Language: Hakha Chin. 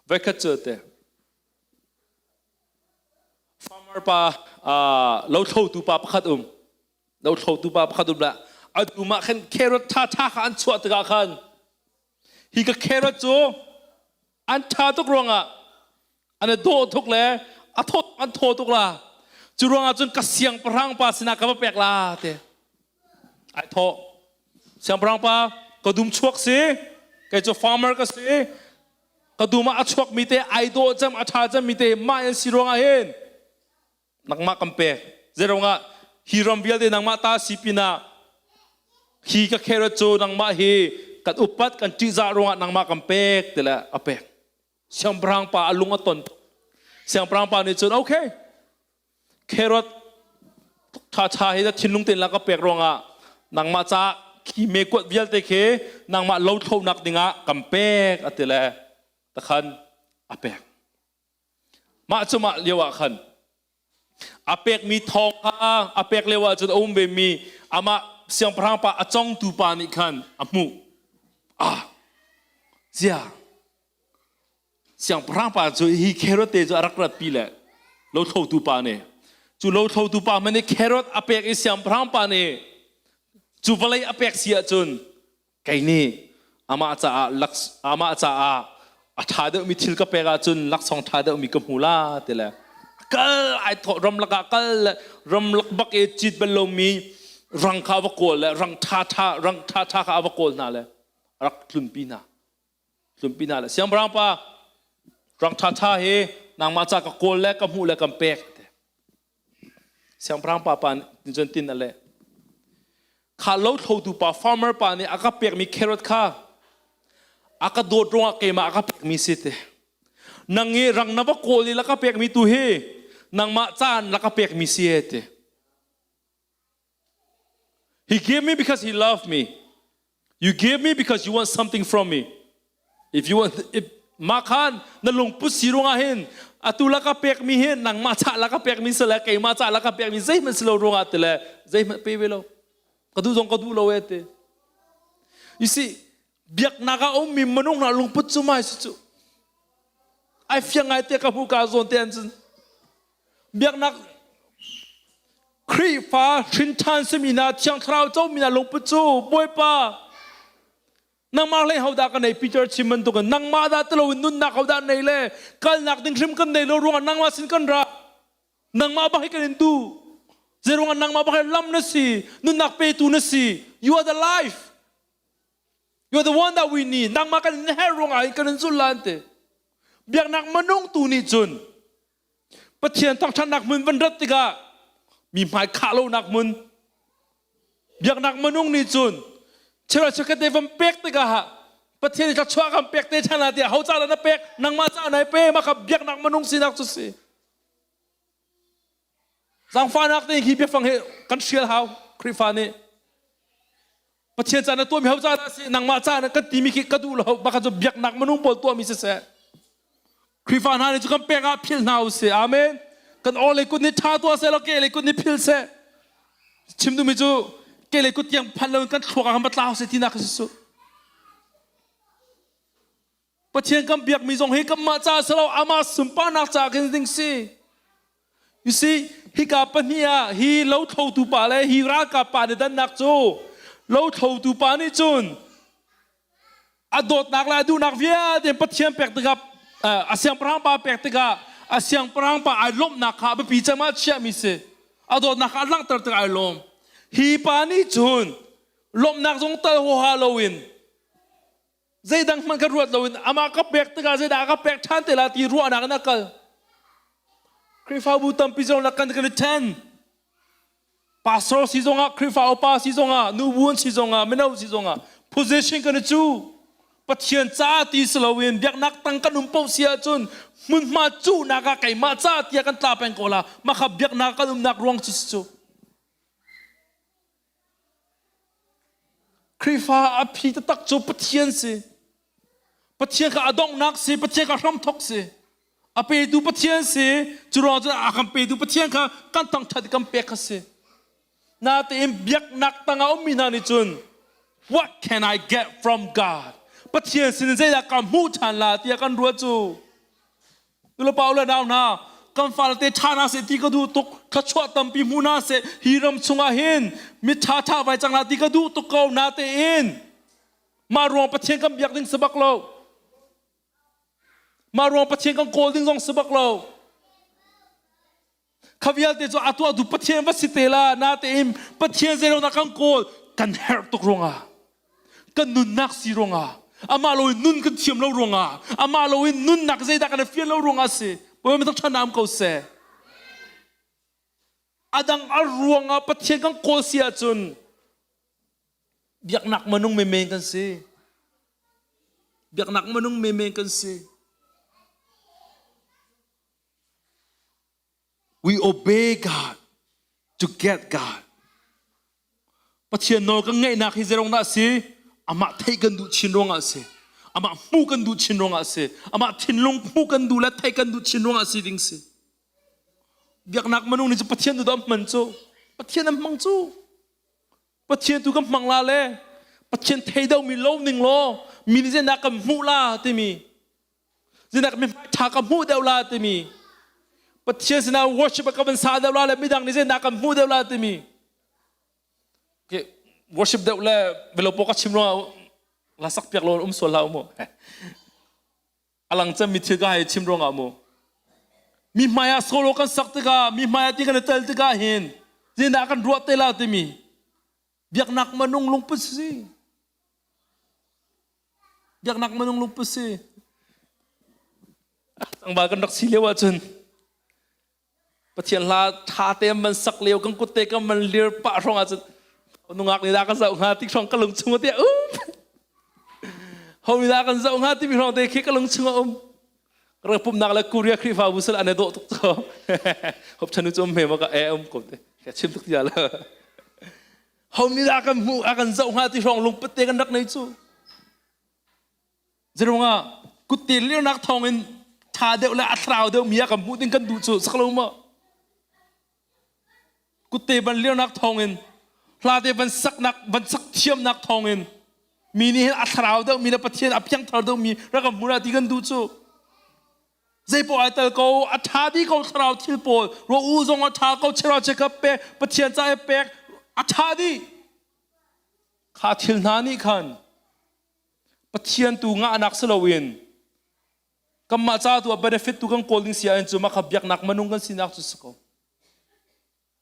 Voikhat cu te farmer pa lothlotu pa pakhat um lothlotu pa pakhat um la a dum ah khan carrot tha tha kha an chuah tikah khan hi ka carrot cu an tha tuk ruangah an i dawh tuk le a thaw an thaw tuk la cu ruangah cun ka siangpahrang pa sinah ka va pek la te ai thawh siangpahrang pa ka dum chuak si kei cu farmer ka si ka dum ah a chuak mi te ai dawh cem a tha cem mi te mah an si ruangah hin nangmah kan pek zeirongah hi ram vialte nangmah ta si pinah hi ka carrot cu nangmah hi kan upat kan ṭihzah ruangah nangmah kan pek ti le a pek siangpahrang pa a lung a ton siangpahrang pa nih cun okay carrot ṭha ṭha hi na thinlung tein la ka pek ruangah nangmah ca khi me kuat vialte khi nangmah lo thlonak dingah kan pek a ti le takhan a pek Mah cu mah lio ah khan a pekmi thawng kha a pek lio ah cun a um vemi amah siangpahrang pa a congtu pa nih khan a hmuh. Ah, zia siangpahrang pa cu hi carrot te cu a rak ratpi le lothlotu pa nih cu lothlotu pa hmanh nih carrot a pek i siangpahrang pa nih cu vawlei a pek si ahcun Kei nih amah caah amah caah a ṭha deuhmi thil ka pek ahcun laksawng ṭha deuhmi ka hmu la ti le kal ai thawh ramlak ah kal le ramlak bak i cit bal lomi rang kha a va kawl le rang ṭha ṭha rang ṭha ṭha kha a va kawl hna le a rak tlunpi hna tlunpi hna le siangpahrang pa rang ṭha ṭha hi nangmah ca ka kawl le ka hmuh le kan pek Siangpahrang pa pa nih cun tin a leh. Kha lothlotu pa farmer pa nih a ka pekmi carrot kha a ka dawt ruangah keimah a ka pekmi si te. Nang i rang na va kawl i la ka pekmi tu hi nangmah caan la ka pekmi si e te. He gave me because he loved me. You gave me because you want something from me. If you want, if mah khan na lungput si ruangah hin atu la ka pekmi hi nangmah cha la ka pekmi si le keimah cha la ka pekmi zeihmanh si lo ruangah ti le zeihmanh pe ve lo ka duh zong ka duh lo e ti you see biaknak ah ummi minung hna lungput cu mai si cu ai fiang ngai te ka hmu ka zawn te an cun Biaknak Khrihfa hrinṭhan simi hna Thiang Thlarau comi hna lungput cu Bawipa nangmah hlei hodah ka nei Peter chim bantukin nangmah dah tilo in nunnak hodah nei le kalnak ding hrim kan nei lo ruangah nangmah sin kan ra nangmah bak hi kan in duh zeiruangah nangmah bak hi lam na si nunnak petu na si you are the life you are the one that we need nangmah kan in herh ruangah hin kan in zul lan te biaknak manung tu nih cun Pathian thangṭhatnak hmun van rat tikah mi hmai khah lonak hmun biaknak manung nih cun chira chikkhat te van pek tikah Pathian nih thluachuah kan pek te ṭhan la tiah ho ca dah na pek nangmah ca nai pe mah kha biaknak manung sinak cu si zaangfahnak te hi biafang hi kan hrial hau Khrihfa nih Pathian ca na tuahmi ho ca dah si nangmah ca na kan timi khi ka duh lo baka cu biaknak minung pawl tuahmi siseh Khrihfa hna nih cu kan pek ah philh hna usih amen kan aw le kut nih ṭha tuah seh law ke le kut nih phil seh chim duhmi cu ke le kut tiang phan loin kan thluak ah kan va tlau seh tinak si su Pathian kan biakmi zong hi kanmah ca si lo amah sunparnak ca khin ding si You see, hika pahnih ah hi lothlotu pa le hi ralkap pa nih dannak cu lothlotu pa nih cun a dawtnak le a duhnak vialte Pathian pek tikah a siangpahrang pa pek tikah a siangpahrang pa ai lawmhnak kha a biapi cem ah chiahmi si. A dawtnak kha a langhter tikah ai lawm. Hi pa nih cun lawmhnak zong tal huaha loin zeidang hmanh ka ruat loin amah ka pek tikah zeidah ka pek ṭhan te la ti ruahnak in a kal Khrihfabu tampi zong la kan kan i ṭhen pastor si zongah Khrihfa upa si zongah nubu an si zongah mino si zongah position kan i cu Pathian ca ti si loin biaknak tang kan um paoh si ahcun hmunhma cuhnak ah keimah ca tiah kan tla peng ko la mah kha biaknak kan umnak ruang cu si cu Khrihfa a phi taktak cu Pathian si. Pathian kha a donghnak si, Pathian kha hramthok si. A petu Pathian si, cu ruang cun a kan petu Pathian kha kan thangṭhat kan pek kha si. Natein biaknak tangah ummi hna nih cun what can I get from God? Pathian sin zeidah ka hmuh ṭhan la tiah kan ruah cu. Nulepa le nau hna, kan fale te ṭha hna seh ti ka duh tuk, thluachuah tampi hmu hna seh, hi ram chungah hin mi ṭha ṭha vai cang hna ti ka duh tuk ko natein mah ruang Pathian kan biak ding si bak lo. Mah ruang Pathian kan kawl ding zong si bak lo. Kha vialte cu a tuah tu Pathian va si te la natein Pathian zeilonak kan kawl kan herh tuk ruangah kan nunnak si ruangah amah loin nun kan thiam lo ruangah amah loin nunnak zeidah kan i fian lo ruangah si Bawipa mi ṭhan am ko seh adang a ruangah Pathian kan kawl si ahcun biaknak manung menmen kan si biaknak manung menmen kan si We obey God to get God. Pathian nawl kan ngaihnak hi zeirong dah a si? Amah theih kan duh chin ruangah a si. Amah hmuh kan duh chin ruangah a si. Amah thinlung hmuh kan duh le theih kan duh chin ruangah a si ding si. Biaknak minung nih cu Pathian tu dah hman cu. Pathian an hmang cu. Pathian tu kan hmang la le Pathian thei domi lo ning law mi nih zeidah kan hmuh la timi Zinak mi ṭha ka hmuh deuh la timi Pathian sinah worship ka van sa deuh la le midang nih zeidah kan hmuh deuh la timi okay, worship deuh le velo po ka chim ruangah la sak piak lo um sual hlah mu alang cem mi thil ka hai chim ruangah mu mi hmai ah solo kan sak tikah mi hmai ah ti kan i tel tikah hin zeidah kan ruah te la timi biaknak manung lungput si Biaknak minung lungput si. Tlangval kan rak si lio ahcun Pathian hla ṭha te man sak lio kan kut te kan man lir pah hrawng ahcun nungak nih dah kan zoh hnga ti hrawng ka lung chung te um. Ho nih dah kan zoh hnga timi hrawng te khi ka lung chung a um. Rak pumnak le Korea Khrihfabu sal an i dawh tuk cu. Hop chanu cu um hme ma ka e um ko te. Ka chim tuk tia la. Ho nih dah kan hmuh a kan zoh hnga ti hrawng lungput te kan rak nei cu. Zerungah kutte lirnak thawngin ṭha deuh le a thlarau deuh mi a kan hmuh ding kan duh cu sak lo maw? Kutte van lirnak thawngin hla te van saknak van sak thiamnak thawngin mi nih hin a thlarau deuh mi le Pathian a piangthar deuh mi rak kan hmu dah ti kan duh cu. Zeipoh ai tel ko, a ṭha dih ko thlarau thil pawl, ro u zong a ṭha ko, chirau chekap pek, Pathian ca i pek, a ṭha dih. Kha thil hna nih khan Pathian tu ngahnak si loin kanmah ca tu ah benefit tu kan kawl ding si ahcun cu mah kha biaknak manung kan sinak cu si ko.